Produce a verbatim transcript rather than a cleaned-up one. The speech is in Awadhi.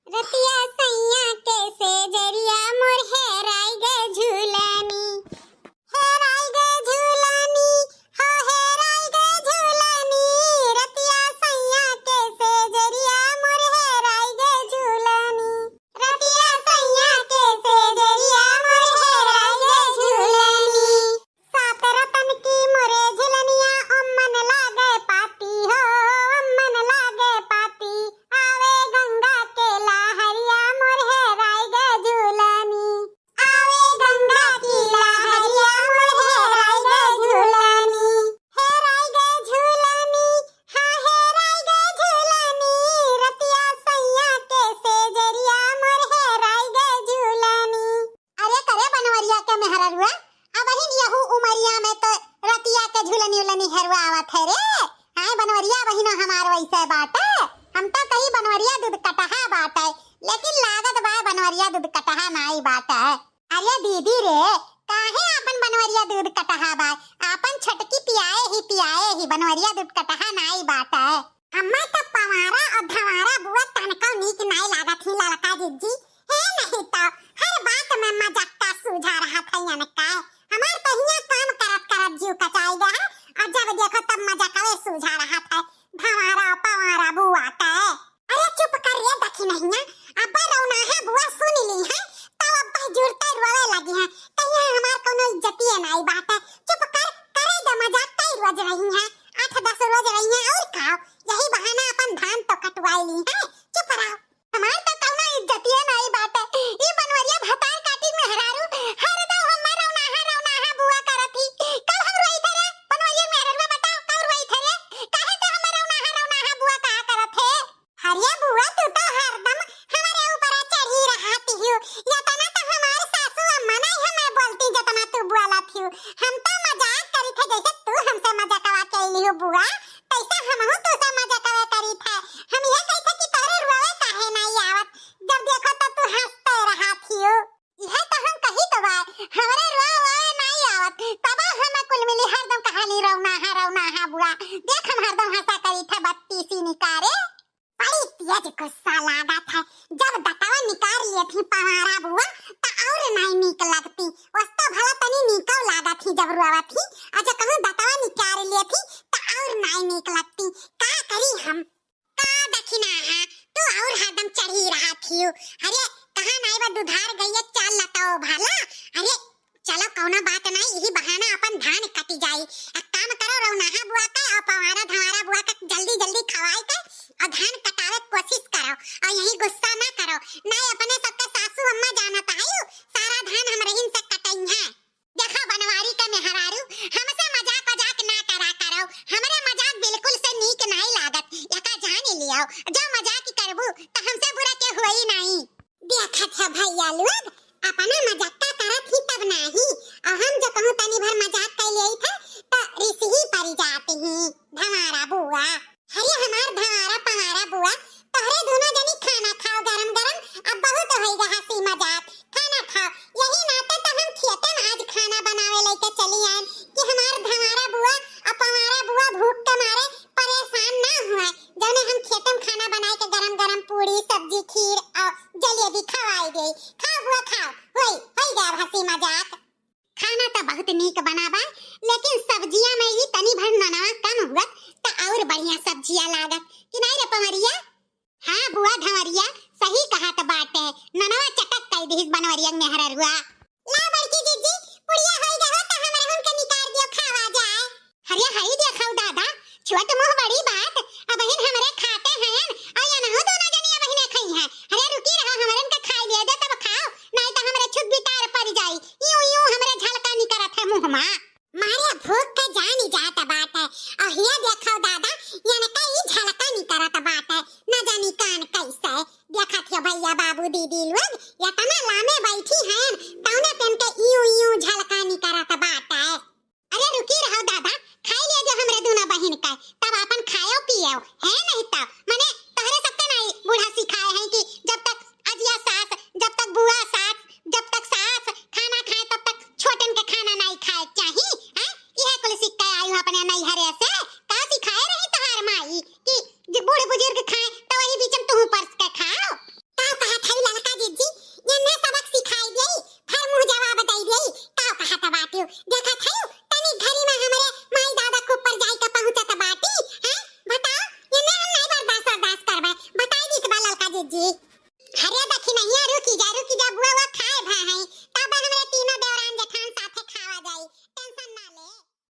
रतिया सैया के सेजरिया मोर हेराई गए झूलनी, हेराई गए झूलनी, हो हेराई गए झूलनी, रतिया सैया के सेजरिया मोर हेराई गए झूलनी, रतिया सैया के सेजरिया मोर हेराई गए झूलनी। सात रतन की मोरे झुलनिया, ओम मन लागे पाती हो, ओम मन लागे पाती। आवे गंगा के लहरिया मोर हेराई गए झूलनी, आवे गंगा की लहरिया मोर हेराई गए झूलनी, हेराई गए झूलनी, हाँ हेराई गए झूलनी, रतिया सैया के सेजरिया मोर हेराई गए झूलनी। अरे करे बनवरिया के मेहररुआ, अबहिन यहू उमरिया में तो रतिया के झुलनी उलनी हेरवावत है रे। आए बनवरिया अबहिन हमार वैसे बाटे। हम तो कही बनवरिया दूध कटहा बाटे, लेकिन लागत बा बनवरिया दूध कटहा नाई बाटे। अरे दीदी रे, काहे आपन बनवरिया दूध कटहा बा? आपन छटकी पियाए ही पियाए ही बनवरिया दूध कटहा नाई बाटे। अम्मा तो पवारा और धवारा बुआ तनकौ नीक नाई लागत ही ललका जिज्जी। हे नहीं तो हर बात में मजाक का सूझा रहत है इनका। हमार तो हियां काम करत करत जीव कचाई गया है और जब देखो तब मजाकवे सूझा रहत है धवारा पवारा बुआ के। अरे चुप कर रे दखिनहिया, अब्बा रौनाहा बुआ सुन ली है तब अब्बा जुरते रोवे लगी है। कहिया हमार कोनो इज्जतिये नाई बाटे। चुप कर, करे दे मजाक, कई रोज रही है, आठ दस रोज रही है और का, यही बहाना अपन धान तो कटवाई ली है। चुप रहो। हमार तो कौनो इज्जतिये नाई बाटे। ई बनवरिया भतार काटी मेहरारू, हरदम हमार रौनाहा रौनाहा बुआ करत ही। कब हम रोई थे रे? बनवरिया मेहरारू बताओ, कब रोई थे रे? काहे ते हमार रौनाहा रौनाहा बुआ कहा करत है? अरे बुआ, तू तो हरदम हमरे ऊपर चढ़ी रहत हियो। यतना तो हमार सासू अम्मा नहीं हमें बोलती जतना तू बोलत हियो। हम तो मजाक करी थे जैसे तू हमसे मजाकवा कैली हो बुआ, तैसे हमहू तू से मजाकवा करी थे। हम ये कही थे कि तोरे रोवे काहे नहीं आवत, जब देखो तो तू हंसते रहत हियो। यह तो हम कही तो बा, हमरे रोवे नहीं आवत, तब हम कुल मिली हरदम कहानी रौनाहा रौनाहा बुआ। देख हम हरदम हंसा करी थे बत्तीसी निकारे। बड़ी तेज गुस्सा लागत है। जब दतवा निकार लिए थी पवारा बुआ, त और नाई नीक लगती। वस्तो भला तनी नीको लागत ही जब रोवत ही, और जब कहूँ दतवा निकार लिए थी, त और नाई नीक लगती। का करी हम? का दखिना है, तू और हरदम चढ़ी रहत हियो। अरे, कहाँ नाई बा दुधार गइया, चाल लताओ भला। अरे, चलो, कौनो बात नाई, यही बहाना अपन धान कटी जाई। एक काम करो, रौनाहा बुआ के और पवारा धवारा बुआ के जल्दी जल्दी खवाई के और धान कटावे के कोशिश करो और यही गुस्सा ना करो, नाई अपने सबके सासू अम्मा जानत आयु, सारा धान हमरहिन से कटई है। देखो बनवारी के मेहरारू, हमसे मजाक वजाक ना करा करो, हमरे मजाक बिल्कुल से नीक नाई लागत, एका जान लियो, जो मजाक करबू त हमसे बुरा के होई नाई। देखत है भैया लोग, अपना मजाक का करत ही तब नाही, और हम जो कहूँ तनी भर मजाक कर लेई थे, तो रिस ही परी जाती ही। धमारा बुआ, अरे हमार धमारा पमारा बुआ, तोहरे दोनों जनी खाना खाओ गरम गरम, अब बहुत होई गा हंसी मजाक, खाना खाओ। यही नाते तो हम खेते में आज खाना बनावे लेके चली आयन कि हमार धमारा बुआ और पमारा बुआ भूख के मारे परेशान ना हुए, जौने हम खेते में खाना बनाए के गरम गरम पूड़ी, सब्जी, खीर और जलेबी खवाई देई। खाओ बुआ खाओ, होई, होई गया हंसी मजाक। खाना तो बहुत नीक बना बा, लेकिन सब्जिया में ई तनी भर ननवा कम हुअत, त और बढ़िया सब्जिया लागत कि नाई रे पवरिया? हाँ बुआ धवरिया, सही कहत बाटे, ननवा चटक कई दिहिस बनवरिया मेहररुआ। ला बड़की जीजी, पुड़िया होई गए हो त हमरे हुन के निकार दियो, खावा जाए। अरे हई देखो दादा, छोट मुंह बड़ी बात, अबहिन हमरे खाते हैं, आ यनहु दोनों जनी अबहिने खई हैं। अरे रुकी रहो, हमरन के खाई लिए दे तब खाओ, नाई त हमरे छुत बितार पड़ जाई, यूं यूं हमरे झलका निकरत है मुंह मा। मारे भूख के जानी जात बाटे, और ये देखो दादा, यनका ई झलका निकरत बाटे, न जानी कान कैसे। देखत हो भैया बाबू दीदी लोग, यतना लामे